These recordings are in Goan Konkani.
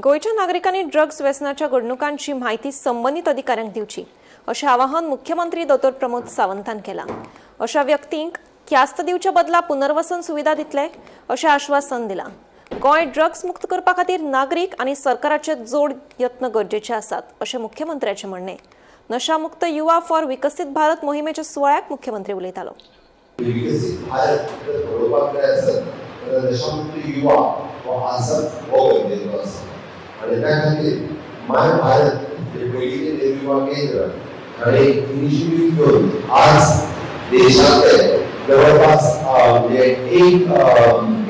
गोंयच्या नागरिकांनी ड्रग्ज व्यसनाच्या घडणुकांची म्हायती संबंदीत अधिकाऱ्यांक दिवची अशें आवाहन मुख्यमंत्री दोतोर प्रमोद सावंतान केलां. अशा व्यक्तींक ख्यास्त दिवच्या बदला पुनर्वसन सुविधा दितले अशें आश्वासन दिलां. गोंय ड्रग्ज मुक्त करपा खातीर नागरीक आनी सरकाराचे जोड यत्न गरजेचे आसात अशें मुख्यमंत्र्याचें म्हणणें. नशामुक्त युवा फॉर विकसीत भारत मोहिमेच्या सुवाळ्याक मुख्यमंत्री उलयतालो. विकसीत भारत जर घडोवपाक जाय आसत जाल्यार नशामुक्त युवा हो आसप हो गरजेचो आसा. आनी त्या खातीर माय भारत हे पयलींचें नेहरू युवा केंद्र हाणें इनिशिएटीव घेवन आज देशांतले जवळपास म्हणजे एक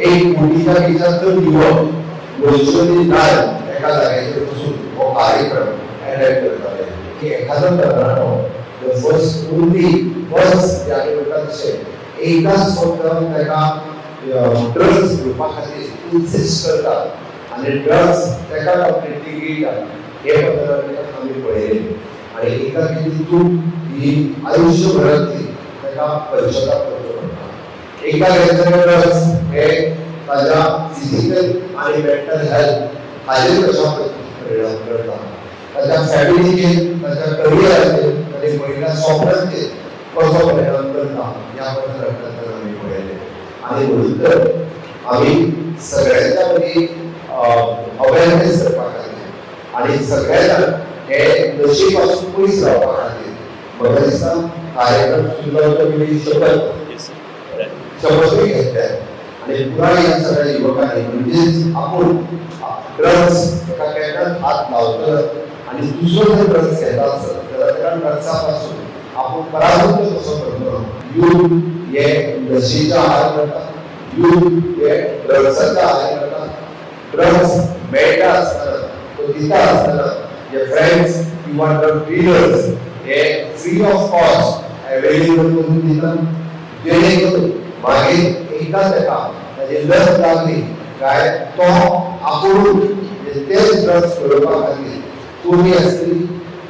एक कोटीच्या पेक्षा चड युवक वर्च्युअली लायव्ह एका जाग्याचेर बसून हो कार्यक्रम अटेंड करताले की एखादो तरणाटो the first only first जे आमी म्हणटा तशें एकदांच फक्त ताका ड्रग्स घेवपा खातीर इन्सिस्ट करतात आनी ड्रग्स ताका कंप्लिटली गिळटा हे पद्दतीन आमी पळयलें. आनी एकदां केल्ली चूक ही आयुश्यभरांतली ताका पश्चाताप करचो पडटा. एकदां घेतलेले ड्रग्स हे ताज्या फिजिकल आनी मेंटल हेल्थ हाजेर कशा पद्दतीन परिणाम करता, ताच्या फॅमिलीचेर, ताच्या करियराचेर, ताच्या पयल्या स्वप्नांचेर कसो परिणाम करता ह्या पद्दतीन आमी पळयलें. आनी म्हणून तर आमी सगळ्यांच्या मदीं अवेरनेस करपा खातीर आनी सगळे जाण हे नशे पासून पयस रावपा खातीर म्हाका दिसता कार्यक्रम सुरू जावच्या पयलीं शपथूय घेतल्या. आनी पुराय ह्या सगळ्या युवकांनी म्हणजेच आपूण ड्रग्स ताका केन्नाच हात लावचो ना आनी दुसरो जर ड्रग्स घेता आसत जाल्यार ताका ड्रग्सा पासून आपूण परावृत्त कसो करतलो. यूथ हे नशेच्या आहारी वता, यूथ हे ड्रग्साच्या आहारी वता. ड्रग्स मेळटा आसतना, तो दिता आसतना जे फ्रेंड्स किंवा ड्रग डिलर्स हे फ्री ऑफ कॉस्ट अवेलेबल करून दितात, जेणे करून मागीर एकदां ताका ताजी लत लागली काय तो आपूण तेच ड्रग्स मेळोवपा खातीर चोरी आसतली,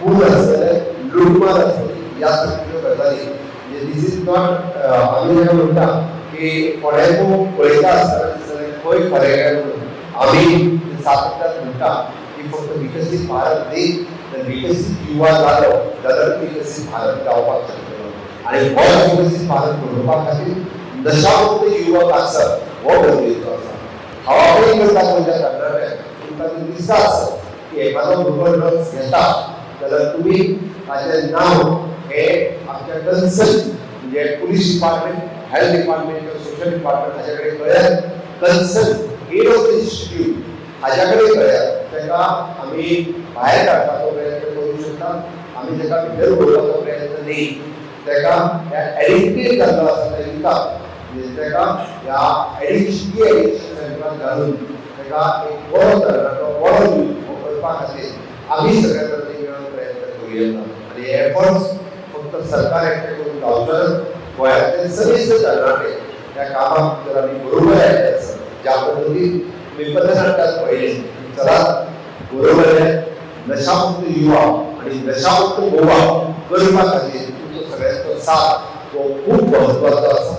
खून आसतले, लुटमार आसतली, ह्या सारक्यो गजाली. म्हणजे this is not, आमी जेन्ना म्हणटा की कोणाकूय पळयता आसतना दिसतलें खंय खरें काय म्हणून. आमी सातत्यान म्हणटा की फक्त विकसीत भारत न्ही तर विकसीत युवा जालो जाल्यार विकसीत भारत जावपाक शकतलो. आनी हो विकसीत भारत घडोवपा खातीर नशामुक्त युवक आसप हो गरजेचो आसा. हांव करता खंयच्या तरणाट्यांक तुमकां जर दिसता आसत की एखादो भुरगो ड्रग्स घेता जाल्यार तुमी ताचें नांव हे आमच्या कन्सर्न म्हणजे पुलीस डिपार्टमेंट, हेल्थ डिपार्टमेंट किंवा सोशल डिपार्टमेंट हाच्या कडेन कळयात, concern head of the institute हाज्या कडेन कळयात. ताका आमी भायर काडपाचो प्रयत्न करूं शकता. आमी ताका भितर उडोवपाचो प्रयत्न न्ही. ताका ह्या एडिक्टेड जाल्लो आसा त्या युथाक म्हणजे ताका ह्या एडिक्शन डी एडिक्शन सेंटरात घालून ताका एक बरो तरणाटो, बरो यूथ हो करपा खातीर आमी सगळ्या जाणांनी मेळून प्रयत्न करूं येता. आनी हे एफर्ट्स फक्त सरकार एकटें करून जावचो ना. गोंयांतले सगळे तरणाटे ह्या कामाक जर आमी बरोबर आयले आसत, ज्या पद्दतीन तुमी पथनाट्यात पळयलें, चलात बरोबर आहे. नशामुक्त युवा आणि नशामुक्त गोवा करपा खातीर तुमचो सगळ्यांचो साथ हो खूब म्हत्वाचो आसा.